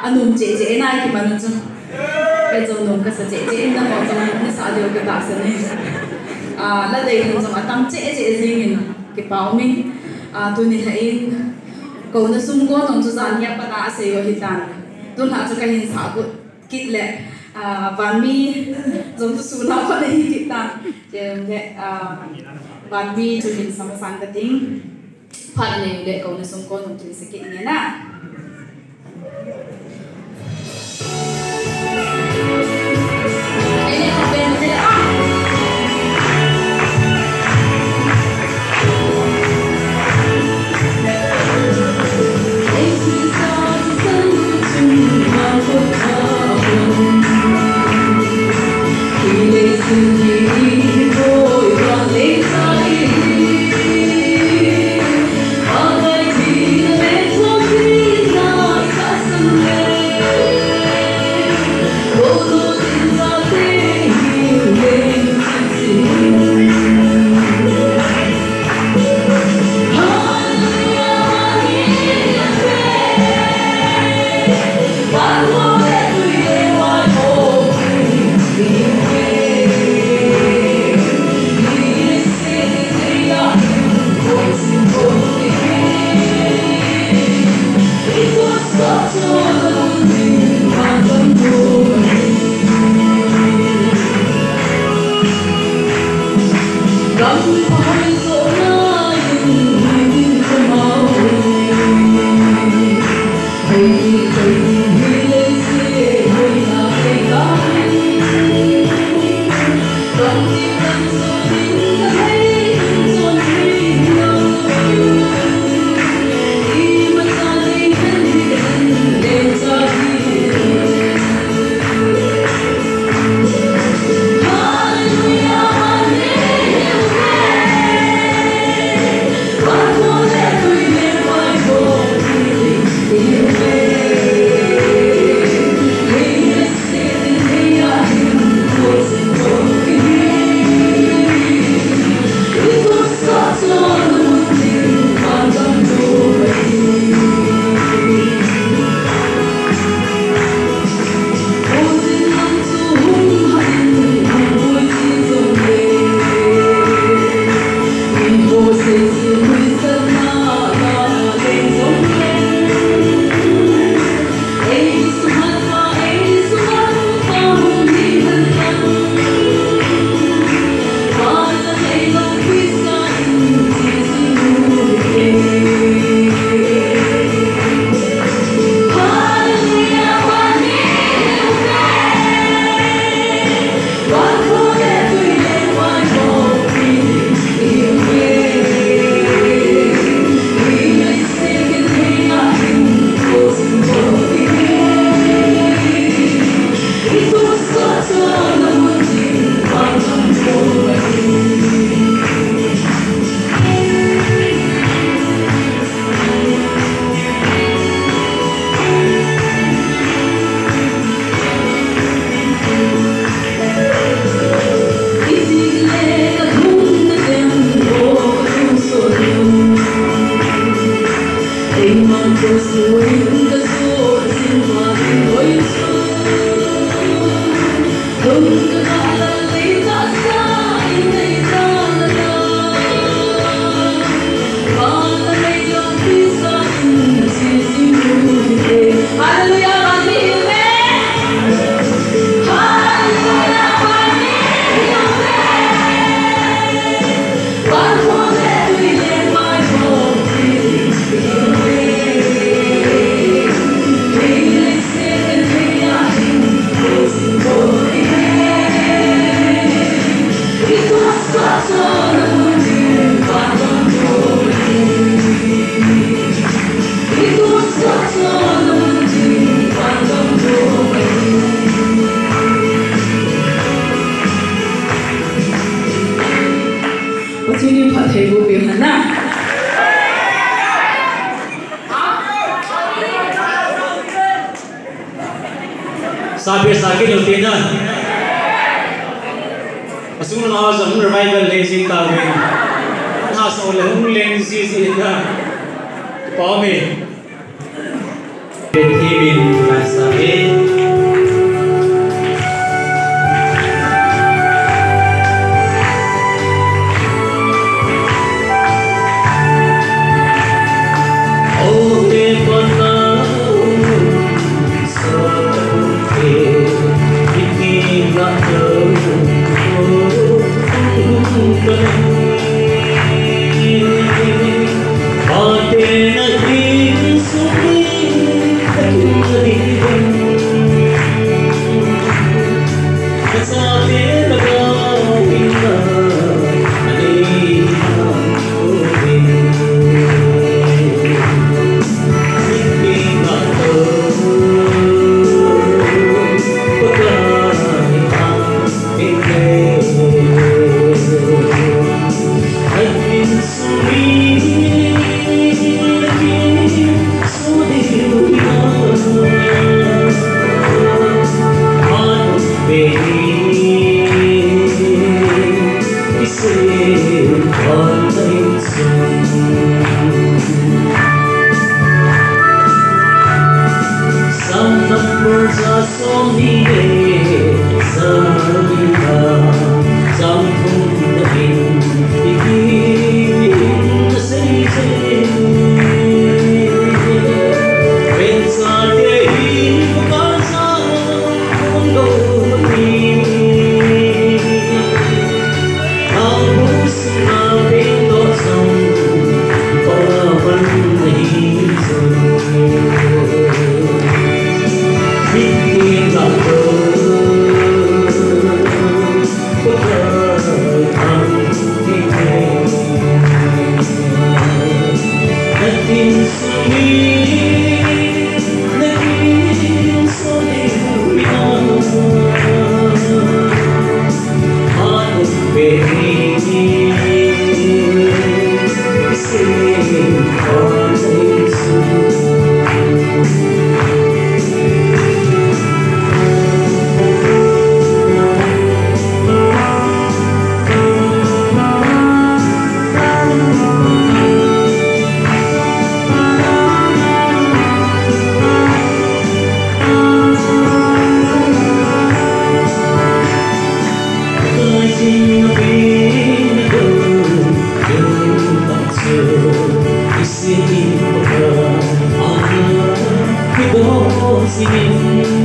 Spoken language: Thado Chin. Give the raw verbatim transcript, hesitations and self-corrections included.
Anom cheh cheh in a kiman u chu. Kei jong nom kasa cheh cheh in, nangho jong nasah diu katahsan e. Ah, la dei hin jong atam cheh cheh jing in kipa um in. Ah, tuni hin kouna sumkon nung chu jan hi apat a asei u ahitan. Tun lha chu kahin sah got kit le, ah, vanmi jong chu sun a kon ahi kit tan. Chule, ah, vanmi chu hin samsang kating. Phat anei le kouna sumkon nung chu hin sa kit nge na. Pathen in phattheiboh peh hen lang. Sa peh sa kit u hite na. Asung lama jong revival nei jing tauve. Hahsa u le hung leng jiji na. Kipa ume. Pathen in sa singin